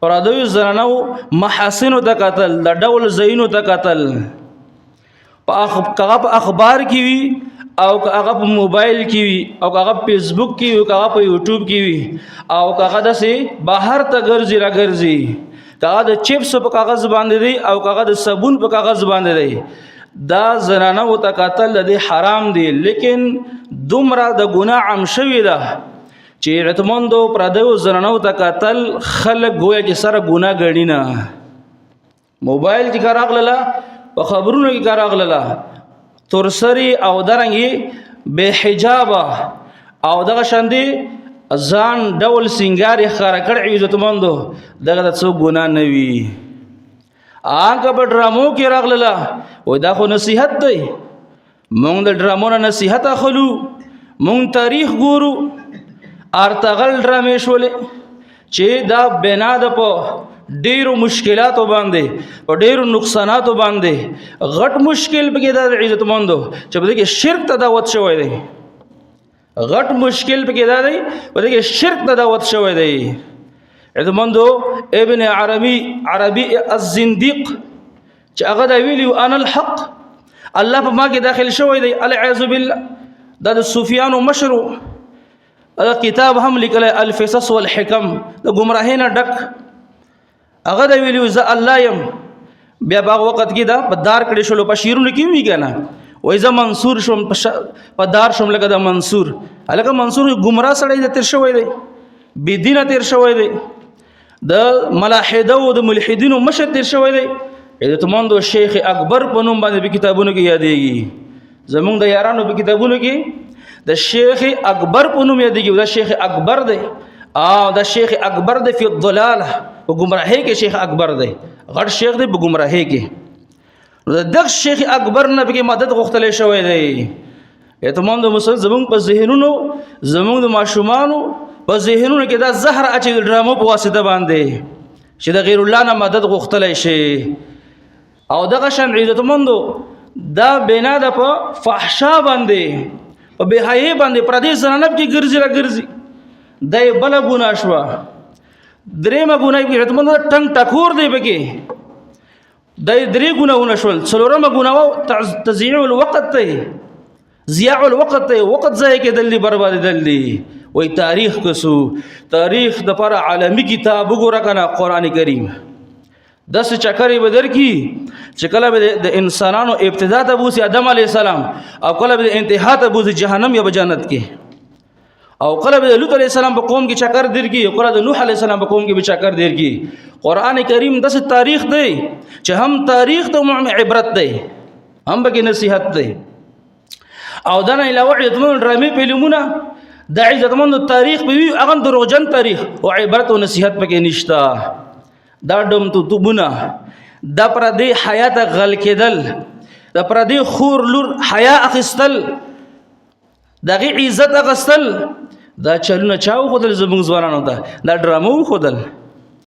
پردیو زنانو محاسنو ته قتل، د ډول زینو ته قتل، په هغه په اخبار کې وي او هغه په موبایل کې وي او هغه په فیسبوک کې وي او هغه په یوټیوب کې وي او هغه داسې بهر ته ګرځي را ګرځي، هغه د چپس په کاغذ باندې دی او هغه د صابون په کاغذ باندې دی، دا زنانه او تقاتل د حرام دی. لیکن دومره د ګناه عام شوی ده چې عتمندو پردیو زنانو ته قتل خلک گویا چې سره ګناه ګڼي نه. موبایل کې کار اغلله، په خبرونو کې کار اغلله، تورسری او درنګي بے حجابه او دغه شاندې ځان ډول سنگار یې ښکاره کړ. عزتمندو، دغه د څوک ګناه نه وي. هغه په ډرامو کې راغلله، وای دا خو نصیحت دی، مونږ د ډرامو نه نصیحت اخلو، مونږ تاریخ ګورو. ارتغل ډرامې شولې چې دا بنا د په ډیرو مشکلاتو باندې، په ډیرو نقصاناتو باندې. غټ مشکل پکې دا عزتمندو چې په دې کې شرک ته دعوت شوی دی. غټ مشکل پکې دا دی، په دې کې شرک ته دعوت شوی دی. عزتمندو، ابن عربي عربي الزنديق چې هغه دا ویلی انا الحق، الله په ما کې داخل شوی دی، العیاذ بالله. دا د صوفیانو مشر، دا کتاب هم لیکلی الفصص والحکم، د ګمراهۍ نه ډک. هغه دا ویلی زه الله یم. بیا په هغه وخت کې دا په دار کړی شول، په شیرونو کې وی کنه، وای زه منصور شوم، په دار شوم لکه د منصور. هلکه منصور ګمراه سړی دی، تیر شوی دی، بې دینه تیر شوی دی، د ملاحده او د ملحدینو مشر تیر شوی دی. عزتمندو، شیخ اکبر په نوم باندې په کتابونو کې یادېږي، زمونږ د یارانو په کتابونو کې د شیخ اکبر په نوم یادېږي. دا شیخ اکبر دی او دا شیخ اکبر دی فی الضلاله، په ګمراهۍ کې شیخ اکبر دی، غټ شیخ دی په ګمراهۍ کې. نو د دغه شیخ اکبر نه پکې مدد غوښتلی شوی دی. اعتماد د مسلمان زمونږ په ذهنونو، زمونږ د ماشومانو په ذهنونو کې دا زهر اچي د ډرامو په واسطه باندې چې د غیر الله نه مدد غوښتلی شي. او دغه شان عزتمندو، دا بنا ده په فحشا باندې، په بهایي باندې، پردې زنانه کې ګرځي را ګرځي، دا بل ګناه شوه. درېمه ګناه کې عزتمندو ټنګ ټکور دی پکې، د درې ګناهونه شول. څلورمه ګناه تضييع الوقت ته، ضياع الوقت ته، وخت ضایع کېدل دي، برباد دل دي. وای تاریخ کسو، تاریخ د پر عالمی کتاب وګوره کنه، قران کریم داس چکرې بدر کی چې کله به د انسانانو ابتدا ته بوسي ادم علی السلام او کله به انتها ته بوسي جهنم یا جنت کې، او کله به لوط علی السلام په قوم کې چکر دیر کی، او کله د نوح علی السلام په قوم کې به چکر دیر کی. قران کریم داسې تاریخ دی چې هم تاریخ ته عبرت دی، هم به نصیحت دی. او دا نه علاوه عزتمن ډرامې فلمونه د عزتمن تاریخ په وی، هغه دروغجن تاریخ او عبرت او نصیحت پکې نشتا. دا ډم توتوبونه، د پردې حیا ته غل کېدل، د پردې خور لور حیا اخیستل، دغه عزت اغستل، دا چلونه چا وښودل زموږ ځوانانو ته؟ دا ډرامه وښودل.